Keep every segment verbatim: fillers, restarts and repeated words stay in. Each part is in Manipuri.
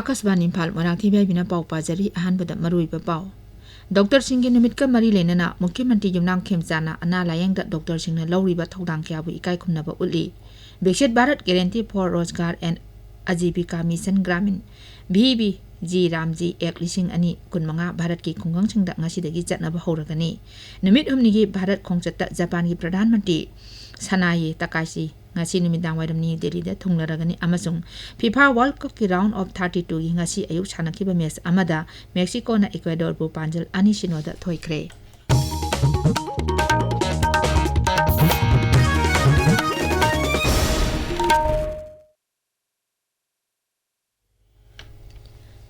ꯑꯥꯀꯥꯁꯕꯥꯅꯤ ꯏꯝꯐꯥꯜ, ꯃꯣꯏꯔꯥꯡꯊꯦꯝ ꯌꯥꯏꯕꯤꯅ ꯄꯥꯎ ꯄꯥꯖꯔꯤ꯫ ꯑꯍꯥꯟꯕꯗ ꯃꯔꯨꯑꯣꯏꯕ ꯄꯥꯎ꯫ ꯗꯣꯛꯇꯔꯁꯤꯡꯒꯤ ꯅꯨꯃꯤꯠꯀ ꯃꯔꯤ ꯂꯩꯅꯅ ꯃꯨꯈ꯭ꯌ ꯃꯟꯇ꯭ꯔꯤ ꯌꯨꯝꯅꯥꯝ ꯈꯦꯝꯆꯥꯟꯅ ꯑꯅꯥ ꯂꯥꯌꯦꯡꯗ ꯗꯣꯛꯇꯔꯁꯤꯡꯅ ꯂꯧꯔꯤꯕ ꯊꯧꯗꯥꯡ ꯀꯌꯥꯕꯨ ꯏꯀꯥꯏ ꯈꯨꯝꯅꯕ ꯎꯠꯂꯤ꯫ Viksit Bharat Guarantee for Rozgar and Ajibika Mission Gramin, V B G RAM G Act ꯂꯤꯁꯤꯡ ꯑꯅꯤ ꯀꯨꯟꯃꯉꯥ ꯚꯥꯔꯠꯀꯤ ꯈꯨꯡꯒꯪꯁꯤꯡꯗ ꯉꯁꯤꯗꯒꯤ ꯆꯠꯅꯕ ꯍꯧꯔꯒꯅꯤ꯫ ꯅꯨꯃꯤꯠ ꯍꯨꯝꯅꯤꯒꯤ ꯚꯥꯔꯠ ꯈꯣꯡꯆꯠꯇ ꯖꯄꯥꯟꯒꯤ ꯄ꯭ꯔꯙꯥꯟ ꯃꯟꯇ꯭ꯔꯤ ꯁꯅꯥꯌꯦ ꯇꯀꯥꯏꯁꯤ ꯉꯁꯤ ꯅꯨꯃꯤꯗꯥꯡ ꯋꯥꯏꯔꯝ ꯅ꯭ꯌꯨ ꯗꯦꯜꯂꯤꯗ ꯊꯨꯡꯂꯔꯒꯅꯤ ꯑꯃꯁꯨꯡ FIFA World Cupꯀꯤ Round of Thirty Twoꯒꯤ ꯉꯁꯤ ꯑꯌꯨꯛ ꯁꯥꯟꯅꯈꯤꯕ ꯃꯦꯆ ꯑꯃꯗ ꯃꯦꯛꯁꯤꯀꯣꯅ ꯏꯀ꯭ꯋꯦꯗꯣꯔꯕꯨ ꯄꯥꯟꯖꯜ ꯑꯅꯤ ꯁꯤꯅꯣꯗ ꯊꯣꯏꯈ꯭ꯔꯦ꯫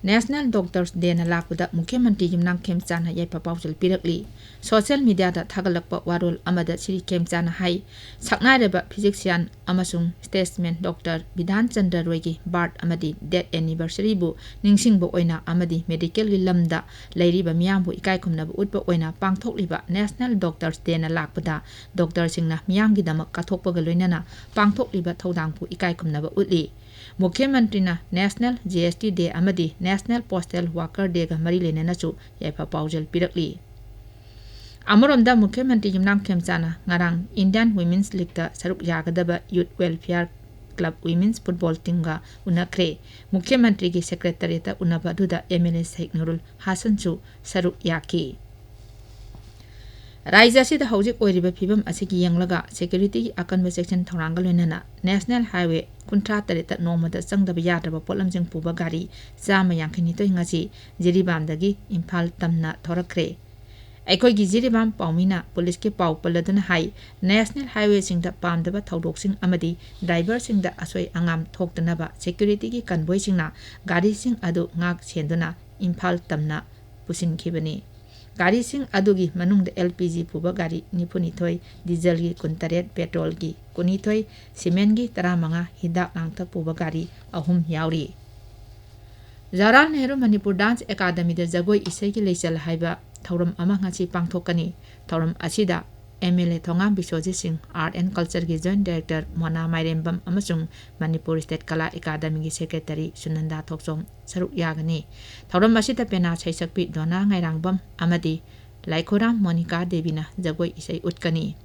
National Doctors Dayꯅ ꯂꯥꯛꯄꯗ ꯃꯨꯈ꯭ꯌ ꯃꯟꯇ꯭ꯔꯤ ꯌꯨꯝꯅꯥꯝ ꯈꯦꯝꯆꯥꯟꯅ ꯌꯥꯏꯐ ꯄꯥꯎꯖꯦꯜ ꯄꯤꯔꯛꯂꯤ꯫ ꯁꯣꯁꯤꯌꯦꯜ ꯃꯤꯗꯤꯌꯥꯗ ꯊꯥꯒꯠꯂꯛꯄ ꯋꯥꯔꯣꯜ ꯑꯃꯗ ꯁ꯭ꯔꯤ ꯈꯦꯝꯆꯥꯟꯅ ꯍꯥꯏ, ꯁꯛꯅꯥꯏꯔꯕ physician ꯑꯃꯁꯨꯡ statesman ꯗꯣꯛꯇꯔ ꯕꯤꯙꯥꯟ ꯆꯟꯗ꯭ꯔ ꯔꯣꯏꯒꯤ birth ꯑꯃꯗꯤ death anniversaryꯕꯨ ꯅꯤꯡꯁꯤꯡꯕ ꯑꯣꯏꯅ ꯑꯃꯗꯤ medicalꯒꯤ ꯂꯝꯗ ꯂꯩꯔꯤꯕ ꯃꯤꯌꯥꯝꯕꯨ ꯏꯀꯥꯏ ꯈꯨꯝꯅꯕ ꯎꯠꯄ ꯑꯣꯏꯅ ꯄꯥꯡꯊꯣꯛꯂꯤꯕ National Doctors Dayꯅ ꯂꯥꯛꯄꯗ ꯗꯣꯛꯇꯔꯁꯤꯡꯅ ꯃꯤꯌꯥꯝꯒꯤꯗꯃꯛ ꯀꯠꯊꯣꯛꯄꯒ ꯂꯣꯏꯅꯅ ꯄꯥꯡꯊꯣꯛꯂꯤꯕ ꯊꯧꯗꯥꯡꯕꯨ ꯏꯀꯥꯏ ꯈꯨꯝꯅꯕ ꯎꯠꯂꯤ꯫ ꯃꯨꯈ꯭ꯌ ꯃꯟꯇ꯭ꯔꯤꯅ National GST Day ꯑꯃꯗꯤ National Postal Worker Dayꯒ ꯃꯔꯤ ꯂꯩꯅꯅꯁꯨ ꯌꯥꯏꯐ ꯄꯥꯎꯖꯦꯜ ꯄꯤꯔꯛꯂꯤ꯫ ꯑꯃꯔꯣꯝꯗ ꯃꯨꯈ꯭ꯌ ꯃꯟꯇ꯭ꯔꯤ ꯌꯨꯝꯅꯥꯝ ꯈꯦꯝꯆꯥꯟꯅ ꯉꯔꯥꯡ Indian Women's Leagueꯇ ꯁꯔꯨꯛ ꯌꯥꯒꯗꯕ Youth Welfare Club Women's Football Teamꯒ ꯎꯅꯈ꯭ꯔꯦ꯫ ꯃꯨꯈ꯭ꯌ ꯃꯟꯇ꯭ꯔꯤꯒꯤ Secretariatꯇ ꯎꯅꯕ ꯑꯗꯨꯗ MLA ꯁꯍꯤꯗ ꯅꯨꯔꯨꯜ ꯍꯥꯁꯟꯁꯨ ꯁꯔꯨꯛ ꯌꯥꯈꯤ꯫ ꯔꯥꯖ꯭ꯌ ꯑꯁꯤꯗ ꯍꯧꯖꯤꯛ ꯑꯣꯏꯔꯤꯕ ꯐꯤꯕꯝ ꯑꯁꯤꯒꯤ ꯌꯦꯡꯂꯒ securityꯒꯤ ꯑꯀꯟꯕ ꯆꯦꯛꯁꯤꯟ ꯊꯧꯔꯥꯡꯒ ꯂꯣꯏꯅꯅ National Highway ꯀꯨꯟꯊ꯭ꯔꯥ ꯇꯔꯦꯠꯇ ꯅꯣꯡꯃꯗ ꯆꯪꯗꯕ ꯌꯥꯗ꯭ꯔꯕ ꯄꯣꯠꯂꯝꯁꯤꯡ ꯄꯨꯕ ꯒꯥꯔꯤ ꯆꯥꯝꯃ ꯌꯥꯡꯈꯩ ꯅꯤꯊꯣꯏ ꯉꯁꯤ ꯖꯤꯔꯤꯕꯥꯝꯗꯒꯤ ꯏꯝꯐꯥꯜ ꯇꯝꯅ ꯊꯣꯔꯛꯈ꯭ꯔꯦ꯫ ꯑꯩꯈꯣꯏꯒꯤ ꯖꯤꯔꯤꯕꯥꯝ ꯄꯥꯎꯃꯤꯅ ꯄꯨꯂꯤꯁꯀꯤ ꯄꯥꯎ ꯄꯜꯂꯗꯨꯅ ꯍꯥꯏ, National Highwayꯁꯤꯡꯗ ꯄꯥꯝꯗꯕ ꯊꯧꯗꯣꯛꯁꯤꯡ ꯑꯃꯗꯤ driverꯁꯤꯡꯗ ꯑꯁꯣꯏ ꯑꯉꯥꯝ ꯊꯣꯛꯇꯅꯕ securityꯒꯤ convoyꯁꯤꯡꯅ ꯒꯥꯔꯤꯁꯤꯡ ꯑꯗꯨ ꯉꯥꯛ ꯁꯦꯟꯗꯨꯅ ꯏꯝꯐꯥꯜ ꯇꯝꯅ ꯄꯨꯁꯤꯟꯈꯤꯕꯅꯤ꯫ ꯒꯥꯔꯤꯁꯤꯡ ꯑꯗꯨꯒꯤ ꯃꯅꯨꯡꯗ LPG ꯄꯨꯕ ꯒꯥꯔꯤ ꯅꯤꯐꯨ ꯅꯤꯊꯣꯏ, dieselꯒꯤ ꯀꯨꯟꯇꯔꯦꯠ, petrolꯒꯤ ꯀꯨꯟꯅꯤꯊꯣꯏ, cementꯒꯤ ꯇꯔꯥꯃꯉꯥ, ꯍꯤꯗꯥꯛ ꯂꯥꯡꯊꯛ ꯄꯨꯕ ꯒꯥꯔꯤ ꯑꯍꯨꯝ ꯌꯥꯎꯔꯤ꯫ ꯖꯋꯥꯍꯔꯂꯥꯜ ꯅꯦꯍꯔꯨ ꯃꯅꯤꯄꯨꯔ Dance Academyꯗ ꯖꯒꯣꯏ ꯏꯁꯩꯒꯤ ꯂꯩꯆꯜ ꯍꯥꯏꯕ ꯊꯧꯔꯝ ꯑꯃ ꯉꯁꯤ ꯄꯥꯡꯊꯣꯛꯀꯅꯤ꯫ ꯊꯧꯔꯝ ꯑꯁꯤꯗ M L A Thongam Biswajit Singh, Art and Cultureꯒꯤ Joint Director ꯃꯣꯅꯥ ꯃꯥꯏꯔꯦꯝꯕꯝ ꯑꯃꯁꯨꯡ ꯃꯅꯤꯄꯨꯔ State ꯀꯂꯥ ꯑꯦꯀꯥꯗꯃꯤꯒꯤ Secretary ꯁꯨꯅꯟꯗꯥ ꯊꯣꯛꯆꯣꯝ ꯁꯔꯨꯛ ꯌꯥꯒꯅꯤ꯫ ꯊꯧꯔꯝ ꯑꯁꯤꯗ ꯄꯦꯅꯥ ꯁꯩꯁꯛꯄꯤ ꯗꯣꯅꯥ ꯉꯥꯏꯔꯥꯡꯕꯝ ꯑꯃꯗꯤ ꯂꯥꯏꯈꯨꯔꯥꯝ ꯃꯣꯅꯤꯀꯥ ꯗꯦꯕꯤꯅ ꯖꯒꯣꯏ ꯏꯁꯩ ꯎꯠꯀꯅꯤ꯫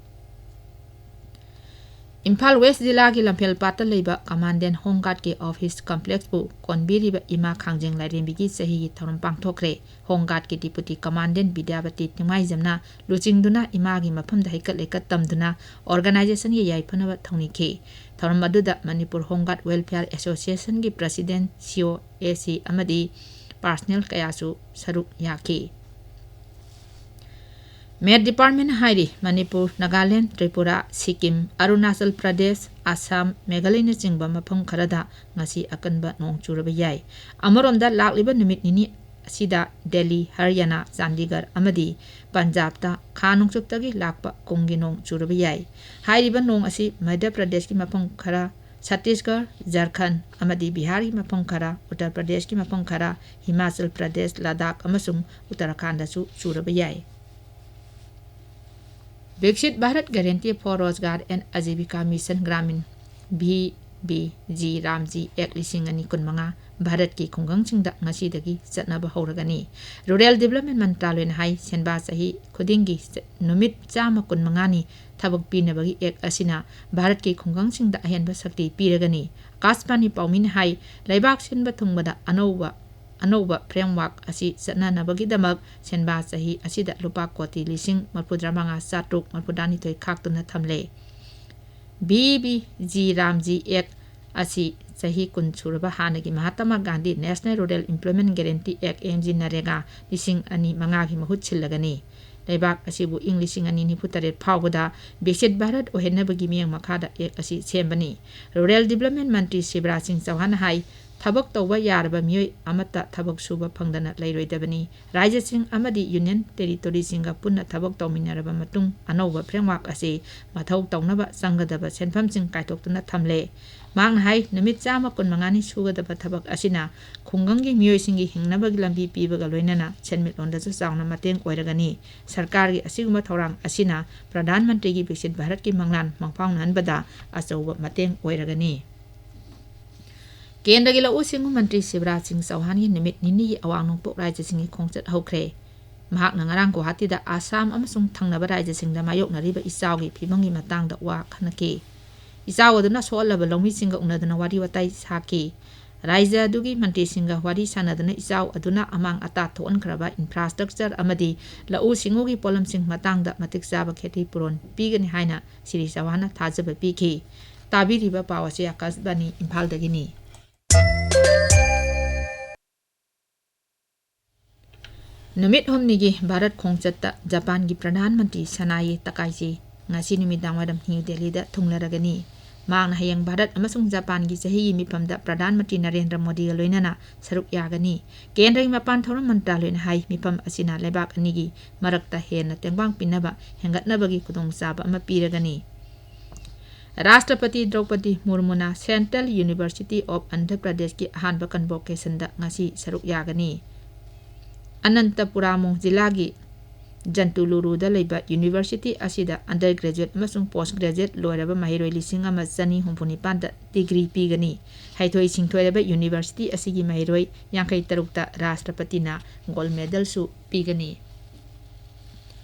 ꯏꯝꯐꯥꯜ West ꯖꯤꯂꯥꯒꯤ ꯂꯝꯐꯦꯜꯄꯥꯠꯇ ꯂꯩꯕ Commandant Home Guardꯀꯤ office complexꯄꯨ ꯀꯣꯟꯕꯤꯔꯤꯕ ꯏꯃꯥ ꯈꯥꯡꯖꯦꯡ ꯂꯥꯏꯔꯦꯝꯕꯤꯒꯤ ꯆꯍꯤꯒꯤ ꯊꯧꯔꯝ ꯄꯥꯡꯊꯣꯛꯈ꯭ꯔꯦ꯫ Home Guardꯀꯤ Deputy Commandant ꯕꯤꯗ꯭ꯌꯥꯕꯇꯤ ꯅꯤꯡꯃꯥꯏꯖꯝꯅ ꯂꯨꯆꯤꯡꯗꯨꯅ ꯏꯃꯥꯒꯤ ꯃꯐꯝꯗ ꯍꯩꯀꯠ ꯂꯩꯀꯠ ꯇꯝꯗꯨꯅ organizationꯒꯤ ꯌꯥꯏꯐꯅꯕ ꯊꯧꯅꯤꯈꯤ꯫ ꯊꯧꯔꯝ ꯑꯗꯨꯗ Manipur Home Guard Welfare Associationꯒꯤ President, C O, A C ꯑꯃꯗꯤ personnel ꯀꯌꯥꯁꯨ ꯁꯔꯨꯛ ꯌꯥꯈꯤ꯫ Met Department ꯍꯥꯏꯔꯤ, ꯃꯅꯤꯄꯨꯔ, ꯅꯥꯒꯥꯂꯦꯟ, ꯇ꯭ꯔꯤꯄꯨꯔꯥ, ꯁꯤꯛꯀꯤꯝ, ꯑꯔꯨꯅꯥꯆꯜ ꯄ꯭ꯔꯗꯦꯁ, ꯑꯁꯥꯝ, ꯃꯦꯘꯥꯂꯌꯅꯆꯤꯡꯕ ꯃꯐꯝ ꯈꯔꯗ ꯉꯁꯤ ꯑꯀꯟꯕ ꯅꯣꯡ ꯆꯨꯔꯕ ꯌꯥꯏ꯫ ꯑꯃꯔꯣꯝꯗ, ꯂꯥꯛꯂꯤꯕ ꯅꯨꯃꯤꯠ ꯅꯤꯅꯤ ꯑꯁꯤꯗ ꯗꯦꯜꯂꯤ, ꯍꯔꯤꯌꯥꯅꯥ, ꯆꯥꯟꯗꯤꯒꯔ ꯑꯃꯗꯤ ꯄꯟꯖꯥꯕꯇ ꯈꯥ ꯅꯣꯡꯆꯨꯞꯇꯒꯤ ꯂꯥꯛꯄ ꯀꯨꯝꯒꯤ ꯅꯣꯡ ꯆꯨꯔꯕ ꯌꯥꯏ꯫ ꯍꯥꯏꯔꯤꯕ ꯅꯣꯡ ꯑꯁꯤ ꯃꯙ꯭ꯌ ꯄ꯭ꯔꯗꯦꯁꯀꯤ ꯃꯐꯝ ꯈꯔ, ꯁꯠꯇꯤꯁꯒꯔ, ꯖꯔꯈꯟ ꯑꯃꯗꯤ ꯕꯤꯍꯥꯔꯒꯤ ꯃꯐꯝ ꯈꯔ, ꯎꯠꯇꯔ ꯄ꯭ꯔꯗꯦꯁꯀꯤ ꯃꯐꯝ ꯈꯔ, ꯍꯤꯃꯥꯆꯜ ꯄ꯭ꯔꯗꯦꯁ, ꯂꯗꯥꯈ ꯑꯃꯁꯨꯡ ꯎꯠꯇꯔꯥꯈꯟꯗꯁꯨ ꯆꯨꯔꯕ ꯌꯥꯏ꯫ Viksit Bharat Guarantee for Rozgar and Ajivika Mission Gramin, V B G RAM G Act ꯂꯤꯁꯤꯡ ꯑꯅꯤ ꯀꯨꯟꯃꯉꯥ ꯚꯥꯔꯠꯀꯤ ꯈꯨꯡꯒꯪꯁꯤꯡꯗ ꯉꯁꯤꯗꯒꯤ ꯆꯠꯅꯕ ꯍꯧꯔꯒꯅꯤ꯫ Rural Development ꯃꯟꯇ꯭ꯔꯥꯂꯣꯏꯅ ꯍꯥꯏ, ꯁꯦꯟꯕꯥ ꯆꯍꯤ ꯈꯨꯗꯤꯡꯒꯤ ꯆ-, ꯅꯨꯃꯤꯠ ꯆꯥꯝꯃ ꯀꯨꯟꯃꯉꯥꯅꯤ ꯊꯕꯛ ꯄꯤꯅꯕꯒꯤ Act ꯑꯁꯤꯅ ꯚꯥꯔꯠꯀꯤ ꯈꯨꯡꯒꯪꯁꯤꯡꯗ ꯑꯍꯦꯟꯕ ꯁꯛꯇꯤ ꯄꯤꯔꯒꯅꯤ꯫ ꯑꯀꯥꯁꯕꯥꯅꯤ ꯄꯥꯎꯃꯤꯅ ꯍꯥꯏ, ꯂꯩꯕꯥꯛ ꯁꯤꯟꯕ ꯊꯨꯡꯕꯗ ꯑhiuva ꯑꯅꯧꯕ framework ꯑꯁꯤ ꯆꯠꯅꯅꯕꯒꯤꯗꯃꯛ ꯁꯦꯟꯕꯥ ꯆꯍꯤ ꯑꯁꯤꯗ ꯂꯨꯄꯥ ꯀꯣꯇꯤ ꯂꯤꯁꯤꯡ ꯃꯔꯤꯐꯨꯇꯔꯥꯃꯉꯥ ꯆꯥꯇ꯭ꯔꯨꯛ ꯃꯔꯤꯐꯨꯇꯔꯥꯅꯤꯊꯣꯏ ꯈꯥꯛꯇꯨꯅ ꯊꯝꯂꯦ꯫ V B G RAM G Act ꯑꯁꯤ ꯆꯍꯤ ꯀꯨꯟ ꯁꯨꯔꯕ ꯍꯥꯟꯅꯒꯤ Mahatma Gandhi National Rural Employment Guarantee Act, M G NREGA ꯂꯤꯁꯤꯡ ꯑꯅꯤ ꯃꯉꯥꯒꯤ ꯃꯍꯨꯠ ꯁꯤꯜꯂꯒꯅꯤ꯫ ꯂꯩꯕꯥꯛ ꯑꯁꯤꯕꯨ ꯏꯪ ꯂꯤꯁꯤꯡ ꯑꯅꯤ ꯅꯤꯐꯨ ꯇꯔꯦꯠ ꯐꯥꯎꯕꯗ ꯕꯤꯛꯁꯤꯠ ꯚꯥꯔꯠ ꯑꯣꯏꯍꯟꯅꯕꯒꯤ ꯃꯤꯠꯌꯦꯡ ꯃꯈꯥꯗ Act ꯑꯁꯤ ꯁꯦꯝꯕꯅꯤ꯫ Rural Development ꯃꯟꯇ꯭ꯔꯤ ꯁꯤꯕꯔꯥꯖ ꯁꯤꯡ ꯆꯧꯍꯥꯟꯅ ꯍꯥꯏ, ꯊꯕꯛ ꯇꯧꯕ ꯌꯥꯔꯕ ꯃꯤꯑꯣꯏ ꯑꯃꯠꯇ ꯊꯕꯛ ꯁꯨꯕ ꯐꯪꯗꯅ ꯂꯩꯔꯣꯏꯗꯕꯅꯤ꯫ ꯔꯥꯖ꯭ꯌꯁꯤꯡ ꯑꯃꯗꯤ ꯌꯨꯅꯤꯌꯟ ꯇꯦꯔꯤꯇꯣꯔꯤꯁꯤꯡꯒ ꯄꯨꯟꯅ ꯊꯕꯛ ꯇꯧꯃꯤꯟꯅꯔꯕ ꯃꯇꯨꯡ ꯑꯅꯧꯕ ꯐ꯭ꯔꯦꯝꯋꯥꯔꯛ ꯑꯁꯤ ꯃꯊꯧ ꯇꯧꯅꯕ ꯆꯪꯒꯗꯕ ꯁꯦꯟꯐꯝꯁꯤꯡ ꯀꯥꯏꯊꯣꯛꯇꯨꯅ ꯊꯝꯂꯦ꯫ ꯃꯍꯥꯛꯅ ꯍꯥꯏ, ꯅꯨꯃꯤꯠ ꯆꯥꯝꯃ ꯀꯨꯟꯃꯉꯥꯅꯤ ꯁꯨꯒꯗꯕ ꯊꯕꯛ ꯑꯁꯤꯅ ꯈꯨꯡꯒꯪꯒꯤ ꯃꯤꯑꯣꯏꯁꯤꯡꯒꯤ ꯍꯤꯡꯅꯕꯒꯤ ꯂꯝꯕꯤ ꯄꯤꯕꯒ ꯂꯣꯏꯅꯅ ꯁꯦꯟꯃꯤꯠꯂꯣꯟꯗꯁꯨ ꯆꯥꯎꯅ ꯃꯇꯦꯡ ꯑꯣꯏꯔꯒꯅꯤ꯫ ꯁꯔꯀꯥꯔꯒꯤ ꯑꯁꯤꯒꯨꯝꯕ ꯊꯧꯔꯥꯡ ꯑꯁꯤꯅ ꯄ꯭ꯔꯙꯥꯟ ꯃꯟꯇ꯭ꯔꯤꯒꯤ ꯕꯤꯛꯁꯤꯠ ꯚꯥꯔꯠꯀꯤ ꯃꯪꯂꯥꯟ ꯃꯪꯐꯥꯎꯅꯍꯟꯕꯗ ꯑꯆꯧꯕ ꯃꯇꯦꯡ ꯑꯣꯏꯔꯒꯅꯤ꯫ ꯀꯦꯟꯗ꯭ꯔꯒꯤ ꯂꯧꯎ ꯁꯤꯡꯎ ꯃꯟꯇ꯭ꯔꯤ ꯁꯤꯕꯔꯥꯖ ꯁꯤꯡ ꯆꯧꯍꯥꯟꯒꯤ ꯅꯨꯃꯤꯠ ꯅꯤꯅꯤꯒꯤ ꯑꯋꯥꯡ ꯅꯣꯡꯄꯣꯛ ꯔꯥꯖ꯭ꯌꯁꯤꯡꯒꯤ ꯈꯣꯡꯆꯠ ꯍꯧꯈ꯭ꯔꯦ꯫ ꯃꯍꯥꯛꯅ ꯉꯔꯥꯡ ꯒꯨꯋꯥꯍꯥꯇꯤꯗ ꯑꯁꯥꯝ ꯑꯃꯁꯨꯡ ꯊꯪꯅꯕ ꯔꯥꯖ꯭ꯌꯁꯤꯡꯗ ꯃꯥꯌꯣꯛꯅꯔꯤꯕ ꯏꯆꯥꯎꯒꯤ ꯐꯤꯕꯝꯒꯤ ꯃꯇꯥꯡꯗ ꯋꯥ ꯈꯟꯅꯈꯤ꯫ ꯏꯆꯥꯎ ꯑꯗꯨꯅ ꯁꯣꯛꯍꯜꯂꯕ ꯂꯧꯃꯤꯁꯤꯡꯒ ꯎꯅꯗꯨꯅ ꯋꯥꯔꯤ ꯋꯥꯇꯥꯏ ꯁꯥꯈꯤ꯫ ꯔꯥꯖ꯭ꯌ ꯑꯗꯨꯒꯤ ꯃꯟꯇ꯭ꯔꯤꯁꯤꯡꯒ ꯋꯥꯔꯤ ꯁꯥꯟꯅꯗꯨꯅ ꯏꯆꯥꯎ ꯑꯗꯨꯅ ꯑꯃꯥꯡ ꯑꯇꯥ ꯊꯣꯛꯍꯟꯈ꯭ꯔꯕ ꯏꯟꯐ꯭ꯔꯥꯁ꯭ꯇ꯭ꯔꯛꯆꯔ ꯑꯃꯗꯤ ꯂꯧꯎ ꯁꯤꯡꯎꯒꯤ ꯄꯣꯠꯂꯝꯁꯤꯡ ꯃꯇꯥꯡꯗ ꯃꯇꯤꯛ ꯆꯥꯕ ꯈꯦꯇꯤ ꯄꯨꯔꯣꯟ ꯄꯤꯒꯅꯤ ꯍꯥꯏꯅ ꯁ꯭ꯔꯤ ꯆꯧꯍꯥꯟꯅ ꯊꯥꯖꯕ ꯄꯤꯈꯤ꯫ ꯇꯥꯕꯤꯔꯤꯕ ꯄꯥꯎ ꯑꯁꯤ ꯑꯀꯥꯁꯕꯥꯅꯤ ꯏꯝꯐꯥꯜꯗꯒꯤꯅꯤ꯫ ꯅꯨꯃꯤꯠ ꯍꯨꯝꯅꯤꯒꯤ ꯚꯥꯔꯠ ꯈꯣꯡꯆꯠꯇ ꯖꯄꯥꯟꯒꯤ ꯄ꯭ꯔꯙꯥꯟ ꯃꯟꯇ꯭ꯔꯤ ꯁꯅꯥꯌꯦ ꯇꯀꯥꯏꯆꯤ ꯉꯁꯤ ꯅꯨꯃꯤꯗꯥꯡ ꯋꯥꯏꯔꯝ ꯅ꯭ꯌꯨ ꯗꯦꯜꯂꯤꯗ ꯊꯨꯡꯂꯔꯒꯅꯤ꯫ ꯃꯍꯥꯛꯅ ꯍꯌꯦꯡ ꯚꯥꯔꯠ ꯑꯃꯁꯨꯡ ꯖꯄꯥꯟꯒꯤ ꯆꯍꯤꯒꯤ ꯃꯤꯐꯝꯗ ꯄ꯭ꯔꯙꯥꯟ ꯃꯟꯇ꯭ꯔꯤ ꯅꯔꯦꯟꯗ꯭ꯔ ꯃꯣꯗꯤꯒ ꯂꯣꯏꯅꯅ ꯁꯔꯨꯛ ꯌꯥꯒꯅꯤ꯫ ꯀꯦꯟꯗ꯭ꯔꯒꯤ ꯃꯄꯥꯟ ꯊꯧꯔꯝ ꯃꯟꯇ꯭ꯔꯥꯂꯣꯏꯅ ꯍꯥꯏ, ꯃꯤꯐꯝ ꯑꯁꯤꯅ ꯂꯩꯕꯥꯛ ꯑꯅꯤꯒꯤ ꯃꯔꯛꯇ ꯍꯦꯟꯅ ꯇꯦꯡꯕꯥꯡ ꯄꯤꯅꯕ ꯍꯦꯟꯒꯠꯅꯕꯒꯤ ꯈꯨꯗꯣꯡꯆꯥꯕ ꯑꯃ ꯄꯤꯔꯒꯅꯤ꯫ ꯔꯥꯁꯇ꯭ꯔꯄꯇꯤ ꯗ꯭ꯔꯧꯄꯗꯤ ꯃꯨꯔꯃꯨꯅ Central University of Andhra Pradeshꯀꯤ ꯑꯍꯥꯟꯕ convocationꯗ ꯉꯁꯤ ꯁꯔꯨꯛ ꯌꯥꯒꯅꯤ꯫ ꯑꯅꯟꯇꯄꯨꯔꯥꯃꯨ ꯖꯤꯂꯥꯒꯤ ꯖꯟꯇꯨꯂꯨꯔꯨꯗ ꯂꯩꯕ university ꯑꯁꯤꯗ undergraduate ꯑꯃꯁꯨꯡ postgraduate ꯂꯣꯏꯔꯕ ꯃꯍꯩꯔꯣꯏ ꯂꯤꯁꯤꯡ ꯑꯃ ꯆꯅꯤ ꯍꯨꯝꯐꯨ ꯅꯤꯄꯥꯟꯗ degree ꯄꯤꯒꯅꯤ꯫ ꯍꯩꯊꯣꯏ ꯁꯤꯡꯊꯣꯏꯔꯕ university ꯑꯁꯤꯒꯤ ꯃꯍꯩꯔꯣꯏ ꯌꯥꯡꯈꯩ ꯇꯔꯨꯛꯇ ꯔꯥꯁꯇ꯭ꯔꯄꯇꯤꯅ gold medalꯁꯨ ꯄꯤꯒꯅꯤ꯫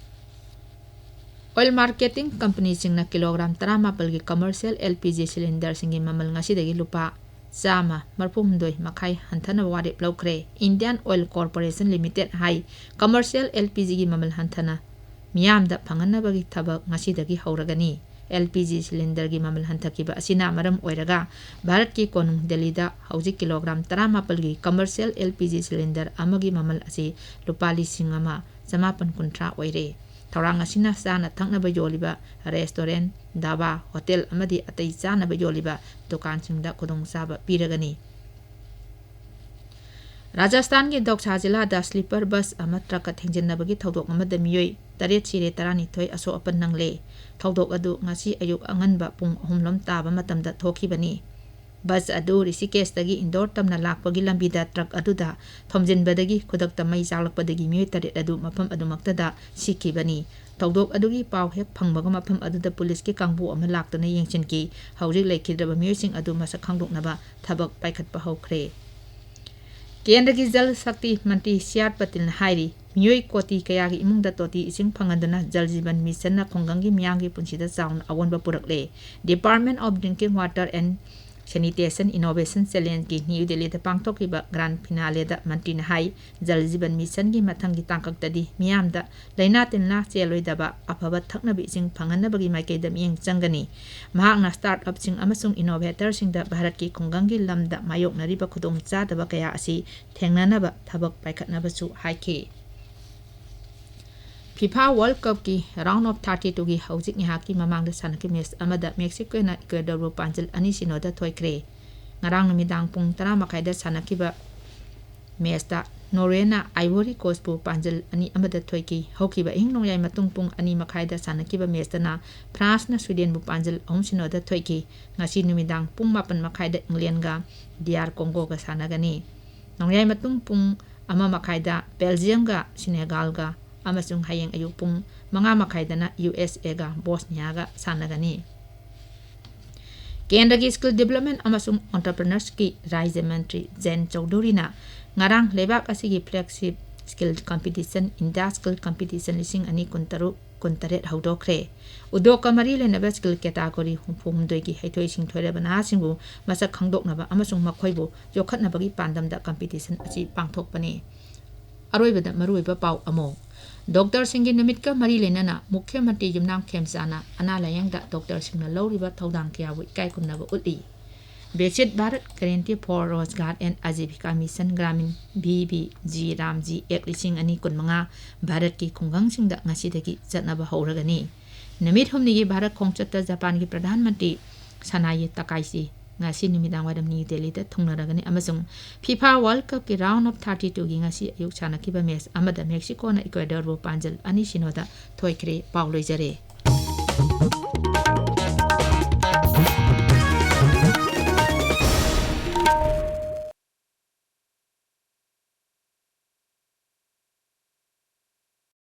Oil marketing companyꯁꯤꯡꯅ kilogram ꯇꯔꯥꯃꯥꯄꯜꯒꯤ commercial LPG cylinderꯁꯤꯡꯒꯤ ꯃꯃꯜ ꯉꯁꯤꯗꯒꯤ ꯂꯨꯄꯥ ꯆꯥꯝꯃ ꯃꯔꯤꯐꯨ ꯍꯨꯝꯗꯣꯏ ꯃꯈꯥꯏ ꯍꯟꯊꯅꯕ ꯋꯥꯔꯦꯞ ꯂꯧꯈ꯭ꯔꯦ꯫ Indian Oil Corporation Limited ꯍꯥꯏ commercial LPGꯒꯤ ꯃꯃꯜ ꯍꯟꯊꯅ ꯃꯤꯌꯥꯝꯗ ꯐꯪꯍꯟꯅꯕꯒꯤ ꯊꯕꯛ ꯉꯁꯤꯗꯒꯤ ꯍꯧꯔꯒꯅꯤ꯫ LPG cylinderꯒꯤ ꯃꯃꯜ ꯍꯟꯊꯈꯤꯕ ꯑꯁꯤꯅ ꯃꯔꯝ ꯑꯣꯏꯔꯒ ꯚꯥꯔꯠꯀꯤ ꯀꯣꯅꯨꯡ ꯗꯦꯜꯂꯤꯗ ꯍꯧꯖꯤꯛ kilogram ꯇꯔꯥꯃꯥꯄꯜꯒꯤ commercial LPG cylinder ꯑꯃꯒꯤ ꯃꯃꯜ ꯑꯁꯤ ꯂꯨꯄꯥ ꯂꯤꯁꯤꯡ ꯑꯃ ꯆꯃꯥꯄꯟ ꯀꯨꯟꯊ꯭ꯔꯥ ꯑꯣꯏꯔꯦ꯫ ꯊꯧꯔꯥꯡ ꯑꯁꯤꯅ ꯆꯥꯅ ꯊꯛꯅꯕ ꯌꯣꯜꯂꯤꯕ restaurant, ꯙꯥꯕꯥ, hotel ꯑꯃꯗꯤ ꯑꯇꯩ ꯆꯥꯅꯕ ꯌꯣꯜꯂꯤꯕ ꯗꯨꯀꯥꯟꯁꯤꯡꯗ ꯈꯨꯗꯣꯡꯆꯥꯕ ꯄꯤꯔꯒꯅꯤ꯫ ꯔꯥꯖꯁꯊꯥꯟꯒꯤ ꯗꯧꯁꯥ ꯖꯤꯂꯥꯗ ꯁ꯭ꯂꯤꯄꯔ ꯕꯁ ꯑꯃ ꯇ꯭ꯔꯛꯀ ꯊꯦꯡꯖꯤꯟꯅꯕꯒꯤ ꯊꯧꯗꯣꯛ ꯑꯃꯗ ꯃꯤꯑꯣꯏ ꯇꯔꯦꯠ ꯁꯤꯔꯦ, ꯇꯔꯥꯅꯤꯊꯣꯏ ꯑꯁꯣꯛ ꯑꯄꯟ ꯅꯪꯂꯦ꯫ ꯊꯧꯗꯣꯛ ꯑꯗꯨ ꯉꯁꯤ ꯑꯌꯨꯛ ꯑꯉꯟꯕ ꯄꯨꯡ ꯑꯍꯨꯝ ꯂꯣꯝ ꯇꯥꯕ ꯃꯇꯝꯗ ꯊꯣꯛꯈꯤꯕꯅꯤ꯫ ꯕꯁ ꯑꯗꯨ ꯔꯤꯁꯤꯀꯦꯁꯇꯒꯤ ꯏꯟꯗꯣꯔ ꯇꯝꯅ ꯂꯥꯛꯄꯒꯤ ꯂꯝꯕꯤꯗ ꯇ꯭ꯔꯛ ꯑꯗꯨꯗ ꯊꯣꯝꯖꯤꯟꯕꯗꯒꯤ ꯈꯨꯗꯛꯇ ꯃꯩ ꯆꯥꯛꯂꯛꯄꯗꯒꯤ ꯃꯤꯑꯣꯏ ꯇꯔꯦꯠ ꯑꯗꯨ ꯃꯐꯝ ꯑꯗꯨꯃꯛꯇꯗ ꯁꯤꯈꯤꯕꯅꯤ꯫ ꯊꯧꯗꯣꯛ ꯑꯗꯨꯒꯤ ꯄꯥꯎ ꯍꯦꯛ ꯐꯪꯕꯒ ꯃꯐꯝ ꯑꯗꯨꯗ ꯄꯨꯂꯤꯁꯀꯤ ꯀꯥꯡꯕꯨ ꯑꯃ ꯂꯥꯛꯇꯨꯅ ꯌꯦꯡꯁꯤꯟꯈꯤ꯫ ꯍꯧꯖꯤꯛ ꯂꯩꯈꯤꯗ꯭ꯔꯕ ꯃꯤꯑꯣꯏꯁꯤꯡ ꯑꯗꯨ ꯃꯁꯛ ꯈꯪꯗꯣꯛꯅꯕ ꯊꯕꯛ ꯄꯥꯏꯈꯠꯄ ꯍꯧꯈ꯭ꯔꯦ꯫ ꯀꯦꯟꯗ꯭ꯔꯒꯤ ꯖꯜ ꯁꯛꯇꯤ ꯃꯟꯇ꯭ꯔꯤ ꯁꯤ ꯑꯥꯔ ꯄꯇꯤꯜꯅ ꯍꯥꯏꯔꯤ, ꯃꯤꯑꯣꯏ ꯀꯣꯇꯤ ꯀꯌꯥꯒꯤ ꯏꯃꯨꯡꯗ ꯇꯣꯇꯤ ꯏꯁꯤꯡ ꯐꯪꯍꯟꯗꯨꯅ ꯖꯜ ꯖꯤꯕꯟ ꯃꯤꯁꯟꯅ ꯈꯨꯡꯒꯪꯒꯤ ꯃꯤꯌꯥꯝꯒꯤ ꯄꯨꯟꯁꯤꯗ ꯆꯥꯎꯅ ꯑꯑꯣꯟꯕ ꯄꯨꯔꯛꯂꯦ꯫ Department of Drinking Water and Sanitation Innovation Challengeꯀꯤ ꯅ꯭ꯌꯨ ꯗꯦꯜꯂꯤꯗ ꯄꯥꯡꯊꯣꯛꯈꯤꯕ ꯒ꯭ꯔꯥꯟ ꯐꯤꯅꯥꯂꯦꯗ ꯃꯟꯇ꯭ꯔꯤꯅ ꯍꯥꯏ, ꯖꯜ ꯖꯤꯕꯟ ꯃꯤꯁꯟꯒꯤ ꯃꯊꯪꯒꯤ ꯇꯥꯡꯀꯛꯇꯗꯤ ꯃꯤꯌꯥꯝꯗ ꯂꯥꯏꯅꯥ ꯇꯤꯟꯅꯥ ꯆꯦꯜꯂꯣꯏꯗꯕ ꯑꯐꯕ ꯊꯛꯅꯕ ꯏꯁꯤꯡ ꯐꯪꯍꯟꯅꯕꯒꯤ ꯃꯥꯏꯀꯩꯗ ꯃꯤꯠꯌꯦꯡ ꯆꯪꯒꯅꯤ꯫ ꯃꯍꯥꯛꯅ ꯁ꯭ꯇꯥꯔꯠ ꯑꯞꯁꯤꯡ ꯑꯃꯁꯨꯡ ꯏꯅꯣꯚꯦꯇꯔꯁꯤꯡꯗ ꯚꯥꯔꯠꯀꯤ ꯈꯨꯡꯒꯪꯒꯤ ꯂꯝꯗ ꯃꯥꯌꯣꯛꯅꯔꯤꯕ ꯈꯨꯗꯣꯡꯆꯥꯗꯕ ꯀꯌꯥ ꯑꯁꯤ ꯊꯦꯡꯅꯅꯕ ꯊꯕꯛ ꯄꯥꯏꯈꯠꯅꯕꯁꯨ ꯍꯥꯏꯈꯤ꯫ ꯐꯤꯐꯥ ꯋꯥꯔꯜꯗ ꯀꯞꯀꯤ ꯔꯥꯎꯟ ꯑꯣꯐ ꯊꯥꯔꯇꯤ ꯇꯨꯒꯤ ꯍꯧꯖꯤꯛ ꯉꯥꯏꯍꯥꯛꯀꯤ ꯃꯃꯥꯡꯗ ꯁꯥꯟꯅꯈꯤꯕ ꯃꯦꯆ ꯑꯃꯗ ꯃꯦꯛꯁꯤꯀꯣꯅ ꯏꯀ꯭ꯋꯦꯗꯣꯔꯕꯨ ꯄꯥꯟꯖꯤꯜ ꯑꯅꯤ ꯁꯤꯅꯣꯗ ꯊꯣꯏꯈ꯭ꯔꯦ꯫ ꯉꯔꯥꯡ ꯅꯨꯃꯤꯗꯥꯡ ꯄꯨꯡ ꯇꯔꯥ ꯃꯈꯥꯏꯗ ꯁꯥꯟꯅꯈꯤꯕ ꯃꯦꯆꯇ ꯅꯣꯔꯋꯦꯅ ꯑꯥꯏꯚꯣꯔꯤ ꯀꯣꯁꯄꯨ ꯄꯥꯟꯖꯤꯜ ꯑꯅꯤ ꯑꯃꯗ ꯊꯣꯏꯈꯤ꯫ ꯍꯧꯈꯤꯕ ꯑꯍꯤꯡ ꯅꯣꯡꯌꯥꯏ ꯃꯇꯨꯡ ꯄꯨꯡ ꯑꯅꯤ ꯃꯈꯥꯏꯗ ꯁꯥꯟꯅꯈꯤꯕ ꯃꯦꯆꯇꯅ ꯐ꯭ꯔꯥꯟꯁꯅ ꯁ꯭ꯋꯤꯗꯦꯟꯕꯨ ꯄꯥꯟꯖꯤꯜ ꯑꯍꯨꯝ ꯁꯤꯅꯣꯗ ꯊꯣꯏꯈꯤ꯫ ꯉꯁꯤ ꯅꯨꯃꯤꯗꯥꯡ ꯄꯨꯡ ꯃꯥꯄꯟ ꯃꯈꯥꯏꯗ ꯏꯪꯂꯦꯟꯒ ꯗꯤ ꯑꯥꯔ ꯀꯣꯡꯒꯣꯒ ꯁꯥꯟꯅꯒꯅꯤ꯫ ꯅꯣꯡꯌꯥꯏ ꯃꯇꯨꯡ ꯄꯨꯡ ꯑꯃ ꯃꯈꯥꯏꯗ ꯕꯦꯜꯖꯤꯌꯝꯒ ꯁꯤꯅꯦꯒꯥꯜꯒ ꯑꯃꯁꯨꯡ ꯍꯌꯦꯡ ꯑꯌꯨꯛ ꯄꯨꯡ ꯃꯉꯥ ꯃꯈꯥꯏꯗꯅ ꯌꯨ ꯑꯦꯁ ꯑꯦꯒ ꯕꯣꯁꯅꯤꯌꯥꯒ ꯁꯥꯟꯅꯒꯅꯤ꯫ ꯀꯦꯟꯗ꯭ꯔꯒꯤ ꯁ꯭ꯀꯤꯜ ꯗꯤꯕꯦꯂꯞꯃꯦꯟ ꯑꯃꯁꯨꯡ ꯑꯣꯟꯇꯔꯄ꯭ꯔꯤꯅꯔꯁꯀꯤ ꯔꯥꯖ꯭ꯌ ꯃꯟꯇ꯭ꯔꯤ ꯖꯌꯟ ꯆꯧꯙꯨꯔꯤꯅ ꯉꯔꯥꯡ ꯂꯩꯕꯥꯛ ꯑꯁꯤꯒꯤ flagship skill competition, India skill competition ꯂꯤꯁꯤꯡ ꯑꯅꯤ ꯀꯨꯟꯇꯔꯨꯛ ꯀꯨꯟꯇꯔꯦꯠ ꯍꯧꯗꯣꯛꯈ꯭ꯔꯦ꯫ ꯎꯗꯣꯛꯀ ꯃꯔꯤ ꯂꯩꯅꯕ ꯁ꯭ꯀꯤꯜ ꯀꯦꯇꯥꯒꯣꯔꯤ ꯍꯨꯝꯐꯨ ꯍꯨꯝꯗꯣꯏꯒꯤ ꯍꯩꯊꯣꯏ ꯁꯤꯡꯊꯣꯏꯔꯕ ꯅꯍꯥꯁꯤꯡꯕꯨ ꯃꯁꯛ ꯈꯪꯗꯣꯛꯅꯕ ꯑꯃꯁꯨꯡ ꯃꯈꯣꯏꯕꯨ ꯌꯣꯛꯈꯠꯅꯕꯒꯤ ꯄꯥꯟꯗꯝꯗ ꯀꯝꯄꯤꯇꯤꯁꯟ ꯑꯁꯤ ꯄꯥꯡꯊꯣꯛꯄꯅꯤ꯫ ꯑꯔꯣꯏꯕꯗ ꯃꯔꯨꯑꯣꯏꯕ ꯄꯥꯎ ꯑꯃꯨꯛ꯫ ꯗꯣꯛꯇꯔꯁꯤꯡꯒꯤ ꯅꯨꯃꯤꯠꯀ ꯃꯔꯤ ꯂꯩꯅꯅ ꯃꯨꯈ꯭ꯌ ꯃꯟꯇ꯭ꯔꯤ ꯌꯨꯝꯅꯥꯝ ꯈꯦꯝꯆꯥꯅ ꯑꯅꯥ ꯂꯥꯌꯦꯡꯗ ꯗꯣꯛꯇꯔꯁꯤꯡꯅ ꯂꯧꯔꯤꯕ ꯊꯧꯗꯥꯡ ꯀꯌꯥꯕꯨ ꯏꯀꯥꯏ ꯈꯨꯝꯅꯕ ꯎꯠꯂꯤ꯫ Viksit Bharat guarantee for Rozgar and Ajeevika mission Gramin, V B G RAM G act ꯂꯤꯁꯤꯡ ꯑꯅꯤ ꯀꯨꯟꯃꯉꯥ ꯚꯥꯔꯠꯀꯤ ꯈꯨꯡꯒꯪꯁꯤꯡꯗ ꯉꯁꯤꯗꯒꯤ ꯆꯠꯅꯕ ꯍꯧꯔꯒꯅꯤ꯫ ꯅꯨꯃꯤꯠ ꯍꯨꯝꯅꯤꯒꯤ ꯚꯥꯔꯠ ꯈꯣꯡꯆꯠꯇ ꯖꯄꯥꯟꯒꯤ ꯄ꯭ꯔꯙꯥꯟ ꯃꯟꯇ꯭ꯔꯤ ꯁꯅꯥꯌꯦ ꯇꯀꯥꯏꯆꯤ ꯉꯁꯤ ꯅꯨꯃꯤꯗꯥꯡ ꯋꯥꯏꯔꯝ ꯅ꯭ꯌꯨ ꯗꯦꯜꯂꯤꯗ ꯊꯨꯡꯅꯔꯒꯅꯤ꯫ ꯑꯃꯁꯨꯡ ꯐꯤꯐꯥ ꯋꯥꯔꯜ ꯀꯞꯀꯤ ꯔꯥꯎꯟ ꯑꯣꯐ ꯊꯥꯔꯇꯤ ꯇꯨꯒꯤ ꯉꯁꯤ ꯑꯌꯨꯛ ꯁꯥꯟꯅꯈꯤꯕ ꯃꯦꯆ ꯑꯃꯗ ꯃꯦꯛꯁꯤꯀꯣꯅ ꯏꯀ꯭ꯋꯦꯗꯣꯔꯕꯨ ꯄꯥꯟꯖꯜ ꯑꯅꯤ ꯁꯤꯅꯣꯗ ꯊꯣꯏꯈ꯭ꯔꯦ꯫ ꯄꯥꯎ ꯂꯣꯏꯖꯔꯦ꯫